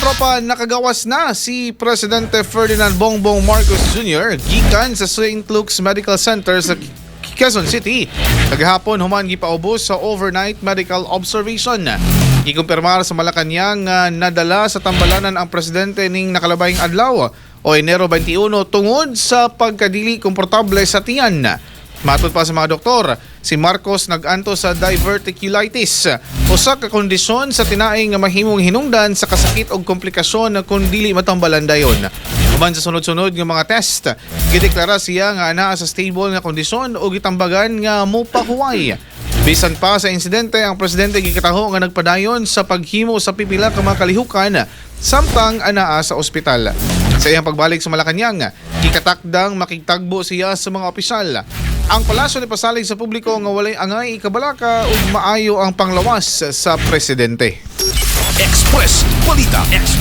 Katropa, nakagawas na si Presidente Ferdinand Bongbong Marcos Jr. gikan sa St. Luke's Medical Center sa Quezon City. Kagahapon human gipaubos sa overnight medical observation. Gikumpirmar sa Malacañang nga nadala sa tambalanan ang presidente ning nakalabayng adlaw o Enero 21 tungod sa pagkadili komportable sa tiyan. Matod pa sa mga doktor, si Marcos nag-anto sa diverticulitis, usa ka kondisyon sa tinaing nga mahimong hinungdan sa kasakit og komplikasyon na kung dili matambalan dayon. Human sa sunod-sunod nga mga test, gideklara siya nga anaa sa stable nga kondisyon ug gitambagan nga mopahuway. Bisan pa sa insidente, ang presidente gikataho nga nagpadayon sa paghimo sa pipila ka mga kalihukan samtang anaa sa ospital. Sa iyang pagbalik sa Malacañang, gikatakdang makigtagbo siya sa mga opisyal. Ang palasyo ni pasalig sa publiko nga walay angay ikabalaka ug maayo ang panglawas sa presidente. Express Balita. Express.